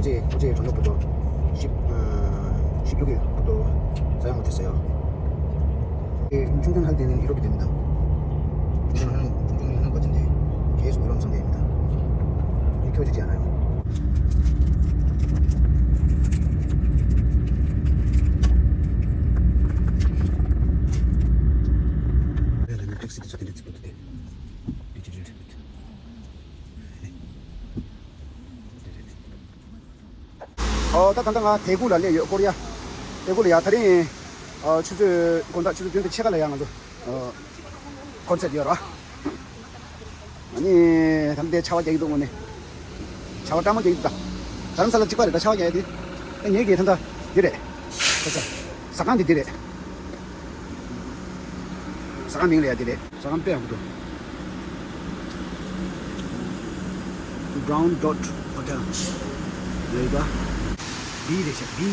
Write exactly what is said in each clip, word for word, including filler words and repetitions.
ཅེ་ཅེ་གྲོང་ཚོ་བུ་དོ། ཤིབ་ཤིབ་ལུག་གི་བུ་དོ། ཟ་ཡང་མ་དེ་ཟ་ཡང་། ཨེ་ཆུང་ཆུང་ཧལ་དེ་ནི་ཨི་རོ་གི་དེ་མི་དང་། ཆུང་ཆུང་ཧལ་ཆུང་ཆུང་ཧལ་པ་ཅན་དེ། གེ་སུ་མི་རོ་ཚང་དེ་མི་དང་། ཨེ་ཁྱོད་ཅི་ཅི་ཡང་ན་ཡང་། རེད་ལ་ནི་ཊེག་སི་དེ་ཚོ་དེ་འདྲ་ཚིག་པོ་དེ་དེ། དེ་ཅི་རེད། ཨོ་ད་ད་ལྟ་ང་ཐེ་གུ་ལ་སླེབས་ཡོད། ཀོ་རི་ཡ་ཐེ་གུ་ལ་ཡ། ད་རིང་ཨ་ཆུ་ཚོད་དགོང་དག་ཆུ་ཚོད་བདུན་དང་ཕྱེད་ཀ་ལ་ཡ་ང་ཚོ་ཨ་ཀོན་སར་ཡོད་ར། ཨ་ནི་ད་ལྟ་ཆར་པ་རྒྱག་གི་འདུག་དངོས་གནས་ཆར་པ་སྤྲང་མོ་རྒྱག་གི་འདུག་ད་རྡ་རམ་ས་ལ་གཅིག་པ་རེད། ད་ཆར་པ་རྒྱག་ཡ་དེ་ད་ངེད་ཀྱི་ད་ལྟ་འདི་རེད། ཁ་ས་ཟ་ཁང་འདི་འདི་རེད། ཟ་ཁང་མིང་ལ་ཡ་འདི་རེད། ཟ་ཁང་དཔེ་ཡག་པོ་འདུག Brown Dot Hotel ལ་ཡོད་པ། བི་རེད་ཤག་བི་ཡ་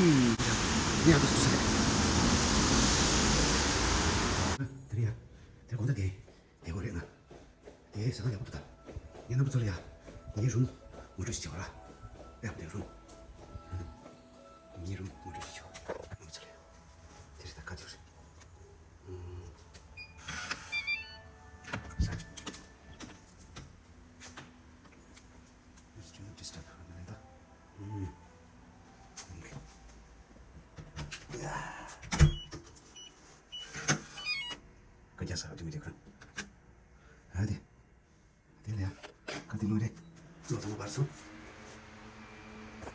ནི་ཡག་པོ་འདུག་ས་རེད། དེ་རེད་ཡ། དེ་དགོང་དག་དེ་དེ་གོ་རེད་ང་། དེ་ཟ་ཁང་ཡག་པོ་འདུག་ད་ངའི་རྣམ་པ་ཚོ་ལ་ཡ་ངའི་རུམ་ངོ་སྤྲོད་ཞིག་བྱེད་པ་ར། དཔེ་ཡག་པོ་འདུག་རུམ། ངའི་རུམ་ངོ་སྤྲོད་ཞིག་བྱེད་པ་རྣམ་པ་ཚོ་ལ་ཡ། དེ་རེད་ད་ག་ཚོད་རེད། ཨུམ། ས། Let's do not disturb. ཨུམ། ཨུམ། ཡ། ཀ་རྒྱ་ས་ར་དུ་མི་དེ་ཁ། ཨ་དེ། དེ་ལ་ཡ། ཁ་དེ་ལོ་རེ། ལོ་ཚང་མ་བར་སོང་།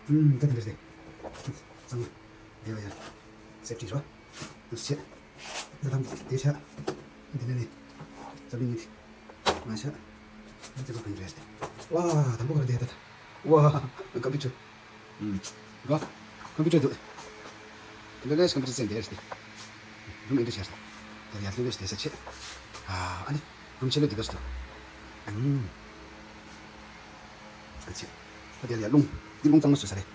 ཨུམ། ད་དེ་འདྲ་རེད། ཚང་མ། དེ་ལ་ཡ། སེབ་ཊི་རོ། དུ་ཆེ། ད་དམ་དེ་ཆ། དེ་ནས་ནི། ཙ་པི་ཉིད། མ་ཆ། ཨ་ཙི་པ་གང་རེད། ཝ། དམ་པོ་ག་རེ་དེ་ད། ཝ། ཀམ་པུ་ཅར། ཨུམ། ག་ཀམ་པུ་ཅར་འདུག་དེ་འདྲ་ལས་ཀམ་པུ་ཅར་ཅན་དེ་རེད། རུམ་ཨེ་འདྲ་བྱས། དེ་ལ་ཡ་ལྷོད་ལྷོད་བྱས་ས་ཆེ། ཨ་ཨ་ནི། རུམ་ཆེ་ལོས་འདི་ག་སུ། ཨུམ། ཨ་ཆེ། ཨ་དེ་ལ་ཡ་རླུང་། འདི་རླུང་གཙང་མ་བཟོས་ས་རེད།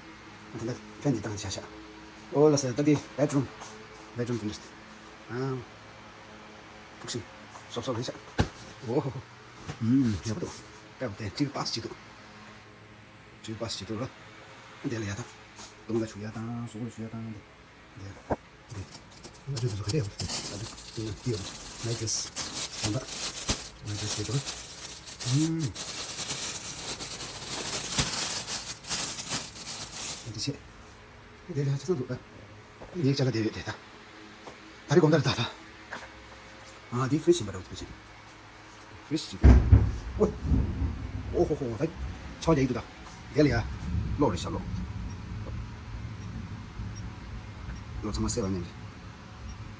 ཨ་དེ་འདྲ་ཕན་འདི་བཏང་བྱ་བྱ། ཨོ་ལ་ས་ད་འདི་བེད་རུམ། བེད་རུམ་དེ་འདྲ། ཨ། ཕུགས་ཤིང་། སོབ་སོབ་རེད་ཤག་ཨོ་ཧོ་ཧོ། ཨུམ། ཡག་པོ་འདུག་དཔེ་དེ་ཊི་བི་པཱ་སི་བྱེད་འདུག་ཊི་བི་པཱ་སི་བྱེད་འདུག་ར། དེ་ལ་ཡ་ད། གདོང་ལ་བྱུག་ཡ་དང་གཟུགས་པོ་ལ་བྱུག་ཡ་དང་དེ། དེ། དེ། ང་ཚོས་དེ་ཚོ་ག་རེ་ཡོད་རེད། ད་དེ་ཡིན་ན་དེ་ཡོད་རེད། ནའི་ཊི་རེས། དང་པ། ནའི་ཊི་རེས་དེ་འདུག་ར། ཨུམ། དེ་བྱེད། དེ་ལ་ཆ་ཚང་འདུག་ད། ངའི་ཅ་ལག་དེ་ཡོད་དེ་ད། ད་རེས་དགོང་དག་རེད་ད་ད། ཨ་འདི་ཕི་རིཇ་ཡིན་པ་འདྲ་བོ་འདུག་ཅིང་། ཕི་རིཇ་ཅིག་ཨོ། ཨོ་ཧོ་ཧོ་ད། ཆར་པ་རྒྱག་གི་འདུག་ད། དེ་ལ་ཡ། གློག་རེད་ཤག་གློག་གློག་ཚང་མ་སེལ་བ་ནས་རེད།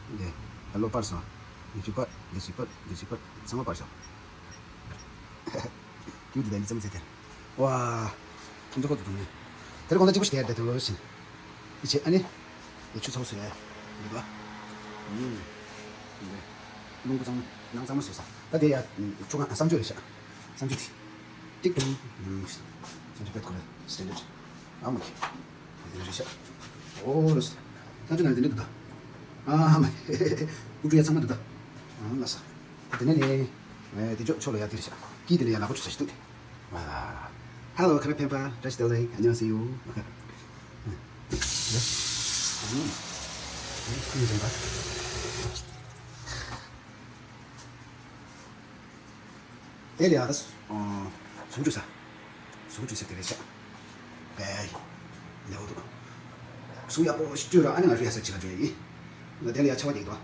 འདི། ད་གློག་སྤར་སོང་། འདི་ཅིག་སྤར། འདི་ཅིག་སྤར། འདི་ཅིག་སྤར། ཚང་མ་སྤར་སོང་། ཀྱུ་དེ་ལ་ནི་ཙམ་ཚེ་དེར། ཝ། ཁྱིམ་ཚང་ཁོ་ཐུག་འདུག་ནི། དེར་དགོང་དག་གཅིག་པོ་ཞིག་དེར་དེ་དུ་ཕྱིན། ཨི་ཆེ་ཨ་ནི། ཡ་ཆུ་ཚོགས་སུ་ཡ། འདི་དུ། ཨུམ། འདི། རླུང་བུ་གཙང་མ་ནང་གཙང་མ་བཟོས་ས། ད་དེ་ཡ། ཆུ་ཁང་གསང་སྤྱོད་རེད་ཤག་གསང་སྤྱོད་དེ། ཏིག་ཏུ། ཨུམ། གསང་སྤྱོད་པད་ཁོ་ར་སི་ཊན་ཌར་ཨ་མ་ཁེ། འདི་རེད་ཤག་ཨོ་རེད། གསང་སྤྱོད་ནང་འདི་འདྲ་འདུག་ད། ཨ་མ། ཀུ་ཀྲུ་ཡ་ཚང་མ་འདུག་ད། ཨ་ལ་ས། དེ་ནས་ནི། ཨེ་དེ་ཕྱོགས་ཕྱོགས་ལ་ཡ་དེ་རེད་ཤག་ཀི་དེ་ལ་ཡ་ལག་པ་འཁྲུ་ས་ཞིག་འདུག་དེ། ཨ། Hello ཁ་ར་ཕན་པ། བཀྲ་ཤིས་བདེ་ལེགས། 안녕하세요། ཁུ་ཡི་ཟེར་བ། དེ་ལ་ཡ་ད་སུ། ཨ། གཟུགས་འཁྲུ་ས། གཟུགས་འཁྲུ་ས་དེ་རེད་ཤག་པའི། ལེའུ་དུ། གཟུགས་ཡག་པོ་ཞིག་བཅོས་ར་ཨ་ནི་ང་ཚོ་ཡ་ས་ཅི་ག་བཅོས་ཡིན། ང་དེ་ལ་ཡ་ཆར་པ་རྒྱག་གི་འདུག་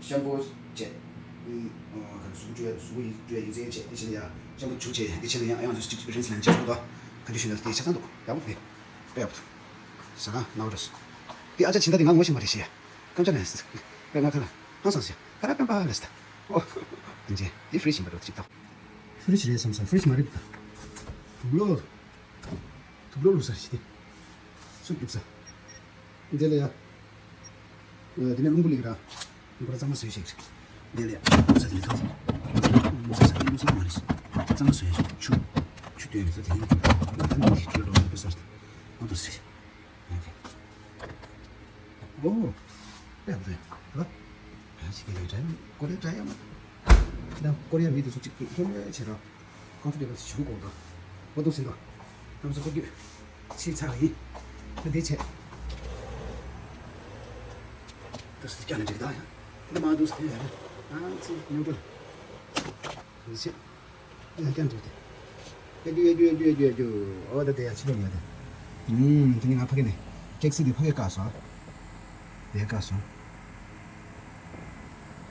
ཤམ་པུ་བྱས། ཨ། གཟུགས་བཅོས་གཟུགས་ཡིག་བཅོས་ཡིག་ཚད་བྱས། དེ་བྱས་ན་ཡ་ཤམ་པུ་བྱུག་བྱས། དེ་བྱས་ན་ཡང་ཡང་ཚོ་གཅིག་རིན་སི་ལན་བྱས་སོང་འདུག་ག་འདྲ་ཞུས་ན་དེ་ཆ་ཚང་འདུག་ཡག་པོ་དཔེ། དཔེ་ཡག་པོ་འདུག་ཟ་ཁང་ནའོ་རེས། དེ་ཨ་ཅག་ཕྱིན་ད་དེ་ང་ངོ་ཤེས་མ་རེད་ཤེས་ཡ། ཀམ་ཅ་ལན་སི། དཔེ་ང་ཁ་ལ་ཧང་སང་ཟེར་ཁ་ར་པན་པ་ལ་སི་ད། ཨོ། དེ་འདྲ་དེ་ཕི་རིཇ་ཡིན་པ་འགྲོ་གཅིག་ད། ཕི་རིཇ་རེད་བསམ་སོང་། ཕི་རིཇ་མ་རེད་ད། དུག་ལོག་དུག་ལོག་བླུགས་ས་རེད་ཤི་དེ། སུབ་བླུགས་ས། འདི་ལ་ཡ། འདི་ནས་རླུང་བུ་ལིག་ར། འགོ་ར་གཙང་མ་བཟོས་ཤིག་འདི་ལ་ཡ། བླུགས་ས་འདི་ནས་ཐོག་བླུགས་ས་བླུགས་ས་མ་རེད། གཙང་མ་བཟོས་ཤིག་ཆུ། ཆུ་སྟོན་ཡོད་ས་དེ་ཡིན། ད་ནི་ཆུ་ལོག་བླུགས་ས་རེད། ཨ་འདུག་ཟེར། ཨོ། དཔེ་ཡག་པོ་འདུག་ཡ། ཨ་ཅིག་གི་ལས་འདྲ་ཡང་ཀོ་རི་ཡ་འདྲ་ཡང་མ། ད་ཀོ་རི་ཡ་མི་དེ་ཚོ་གཅིག་ལྷོད་ལྷོད་བྱེད་རོགས། ཀོམ་ཕོ་ཊེ་བལ་ཞུ་དགོས་འདུག་ཨོ་འདུག་ཟིན་འདུག་ང་ཚོ་ཕ་རྒྱུད་ཕྱིན་ཚར་བ་ཡིན། ད་འདི་བྱས། ཏུ་སི་ཀྱང་འགྲིག་ད་ཡ། འདི་མ་འདུག་ཟེར་ཡ་རེད། ཨ་ཙི་ཉུང་དུ་འདི་བྱས། ཡང་ཀྱང་འགྲིག་དེ། ཡ་རྒྱུ་ཡ་རྒྱུ་ཡ་རྒྱུ་ཡ་རྒྱུ་ཡ་རྒྱུ། ཨོ་ད་དེ་ཡ་ཕྱི་ལོགས་ཡ་དེ། ཨུམ་དེ་ནི་ང་ཕ་གི་ནས་ཀེག་སི་དེ་ཕ་གི་བཀག་སོང་། དེ་བཀག་སོང་།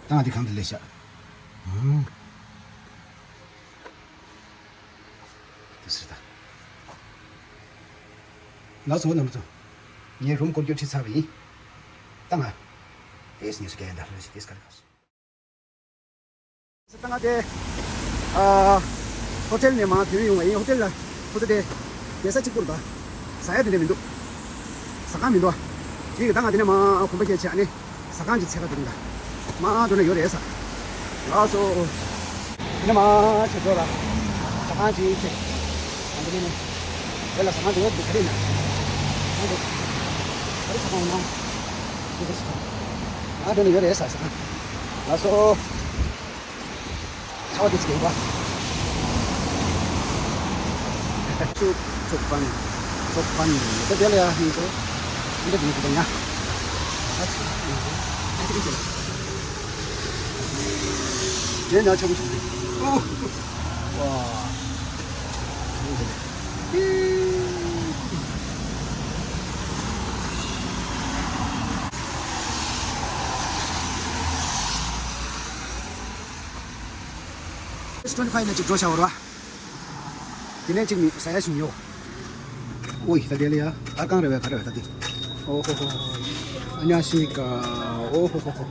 ད་ང་དེ་གང་དུ་ལས་ཤག་ཨུམ། དེ་ཟེར་ད། ལགས་སོ་རྣམ་པ་ཚོ། ངས་རུམ་སྐོར་སྐྱོད་ཁྲིད་ཚར་བ་ཡིན། ད་ང་། ཨེས་ཉེས་སུ་རྒྱལ་ཡན་ད་ལྷ་ཞིག་དེས་ཀ་ལ་ཁ་སོ། ད་ང་དེ། ཨ། ཧོ་ཊེལ་ནས་མར་ཐོན་ཡོང་བ་ཡིན། ཧོ་ཊེལ་ལ་ཁོ་ཚོ་དེ། ཉལ་ས་གཅིག་པོ་རེད་ད། ཟ་ཡ་དེ་འདྲ་མི་འདུག་ཟ་ཁང་མི་འདུག་ཨ། དེ་གི་ད་ང་དེ་ནས་མར་གོམ་པ་བརྒྱབ་བྱས་ཨ་ནི། ཟ་ཁང་གི་ཚད་ཀ་དེ་རིང་ད། མར་འགྲོ་ན་ཡོད་རེད་ས། ལགས་སོ། དེ་ནས་མར་བྱས་འགྲོ་ལ། ཟ་ཁང་གི་ཚད། ང་འདི་ནས་ནི། དེ་ལ་ཟ་ཁང་དེ་ཡོད་འདུག་ག་རེ་ན། ང་འདུག་ག་རེ་ཟ་ཁང་ཡོད་ན། དེ་ག་ཟ་ཁང་། ང་འགྲོ་ན་ཡོད་རེད་ས་ཟ་ཁང་། ལགས་སོ། ཆ་བ་དེ་ཚོ་རྒྱག་པ། ཚུགས་ཚུགས་པན། ཚུགས་པན། ད་དེ་ལ་ཡ་ཧིན་ཚོ། འདི་འདི་འདི་ཡ། ཨ་ཙི། ཨ་ཙི་ཙི། དེ་ན་ཆོག་གི་ཆོག་གི། ཨོ། ཝ། ཨེས་ཊི་ཊི་ཕའིབ་ལ་ཅིག་འགྲོ་བྱ་བ་རེད་བ། དེ་ནས་ཅིག་མི་ཟ་ཡ་ཞིག་ཉོ། ཨོ་ཡི་ད་དེ་ལ་ཡ། ཨར་ཀང་རེད་བས་ག་རེ་བས་ད་དེ། ཨོ་ཧོ་ཧོ། ཨ་ཉ་ཤི་ཀ། ཨོ་ཧོ་ཧོ་ཧོ།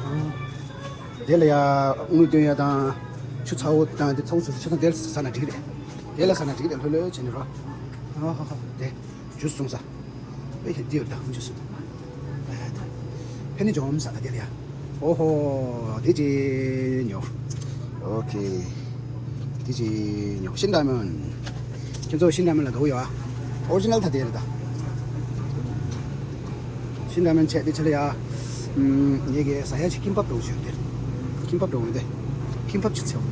ཨ། དེ་ལ་ཡ་དངུལ་སྟོན་ཡ་དང་། ཆུ་ཚ་བོ་དང་དེ་ཚོགས་སུ་ཆུ་དང་དེ་ལ་ཟ་ན་འགྲིག་རེད། དེ་ལ་ཟ་ན་འགྲིག་རེད། ལྷོད་ལྷོད་བྱས་ནས་རོ། ཨོ་ཧོ་ཧོ། དེ། ཇུས་བཟུང་ས། ཨེ་ཧེ་འདི་ཡོད་ད་ཁོང་ཆུ་སོང་། ཨེ་ད། ཕན་ནི་འཇོམས་ས་ད་དེ་ལ་ཡ། ཨོ་ཧོ། དེ་ཅི་ཉོ། ཨོ་ཁེ། དེ་ཅི་ཉོ། ཤིན་ར་མེན། ཁྱེད་ཚོ་ཤིན་ར་མེན་ལ་དགའ་བོ་ཡོད་ཨ། ཨོ་རི་ཇི་ནལ་ད་དེ་རེད་ད། ཤིན་ར་མེན་བྱས་དེ་ཆ་ལ་ཡ། ཨུམ། ངེད་ཀྱི་ཟ་ཡ་ཆེ་ཁིམ་པབ་འགྲོ་བཞིན་དེ། ཁིམ་པབ་འགྲོ་འོང་དེ། ཁིམ་པབ་ཅིག་ཚེའོ།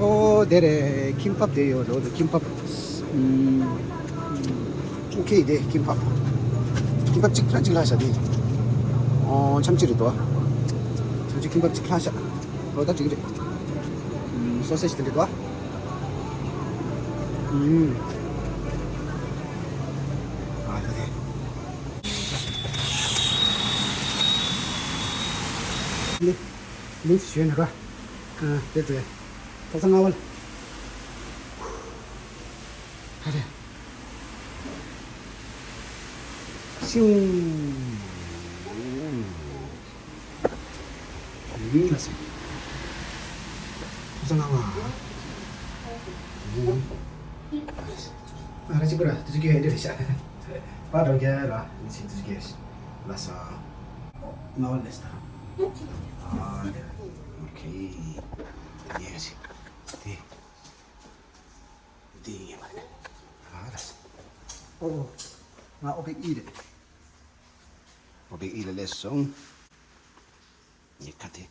ཨོ་དེ་རེད། ཁིམ་པབ་དེ་ཡོད་འགྲོ་དེ་ཁིམ་པབ། ཨུམ། ཨོ་ཁེ་དེ་ཁིམ་པབ། ཁིམ་པབ་གཅིག་ལ་གཅིག་ལྷག་ཤག་དེ། ཨོ་ཆམ་གཅིག་རེད་དོ། ཆམ་གཅིག་ཁིམ་པབ་གཅིག་ལྷག་ཤག་ཨོ་ད་གཅིག་རེད། ཨུམ། སོ་སེ་ཇི་དེ་འདྲ་དོ། ཨུམ། ཨ་ད་དེ། ལིབ། ལིབ་ཞོན་ར། ཨ་དེ་དེ། ཐོག་ས་ང་བལ། ཧ་རེ། ཤིང་། ཡིན་ལ་སོང་། ཐོག་ས་ང་བ། ཡིན། ཨ་ར་ཅི་གོ་ར་དུ་ཅི་གི་ཧེ་དེ་རེ་ཤ། པ་རོ་རྒྱ་ར་མི་ཚེ་དུ་ཅི་གི་ལ་ས། ང་བ་ལེ་སྟ། ཨ་རེ། ཨོ་ཁེ། ཡེ་ཤི། དེ། འདི་ཡིན་པ་རེད། ཨ་རེད། ཨོ། ང་ཨོ་པེ་ཨི་རེད། ཨོ་པེ་ཨི་ལ་སླེབས་སོང་། ངས་ཁ་དེ།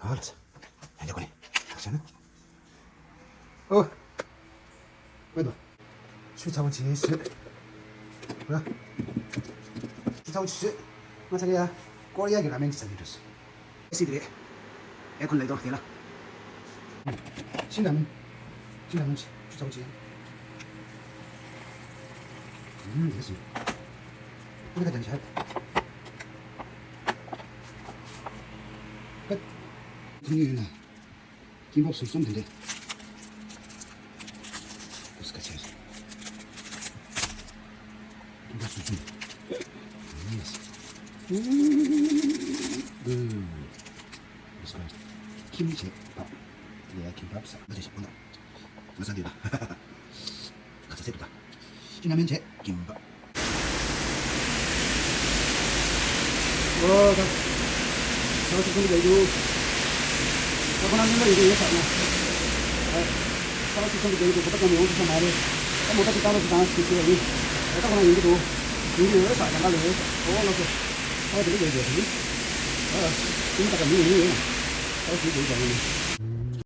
ཨ་རེད། ཨ་འདི་གོ་ནས་ཁ་ཤ་ན། ཨོ། ཨོ་དོ། ཆུ་ཚ་བོ་ཅིག་བཟོས། ར། ཆུ་ཚ་བོ་ཅིག་བཟོས། ང་ཚ་གི་ཡ། ཀོ་རི་ཡ་གི་ར་མེན་ཅིག་ཟ་གི་འགྲོ་སོང་། ཨེ་སི་དེ་རེད། ཨེ་ཁོན་ལེགས་དོ་དེ་ལ། ཤིང་ར་མེན། ཤིང་ར་མེན་ཅིག་ཆུ་ཚ་བོ་ཅིག་ཡ། ཨུམ་དེ་སོང་། ཨ་ནི་ཁ་ཅང་ཤར། ཀ། ཐུང་ཡོད་ན། ཀིམ་པབ་ཟུར་གསུམ་དེ་འདྲས། ཀུ་སི་ཀ་ཆེར། ཀིམ་པབ་ཟུར་གསུམ། ཡེས། ཨུམ། ཀུ་སི་ཀ། ཁྱིམ་བྱེད་པ། ལས་ཀིམ་པབ་ཟ། ང་ཚོ་ཞིག་ཁོ་ན། ང་ཚོ་འདི་ལ། ཁ་ཚ་ཚེ་འདུག་ད། ཅི་ན་མིན་བྱེད་ཀིམ་པ། ཨོ་ད། ས་ཆུ་ཚང་གི་འདུག་ད་ཁོ་ན་མི་ལ་ཡོད་ཡོད་ས་ན། ས་ཆུ་ཚང་གི་འདུག་ད་ད་ནི་ཡོང་ཐུབ་ས་མ་རེད། ད་མོ་ད་ཅི་ད་ན་ཅི་ད་ན་ཅི་ཤེས་ཡོད་ཡིན། ད་ཁོ་ན་ཡོང་གི་འདུག་ཡོང་གི་ཡོད་ས་ད་ང་ལ་ཡོད་ས། ཨོ་ལགས་སོ། ཨོ་དེ་ལ་ཡོད་ཡོད་ཡིན། ཨ། ཅི་ད་ག་མི་ཡོང་གི་ཡོད། ཨོ་དེ་དེ་ཀྱང་ཡིན།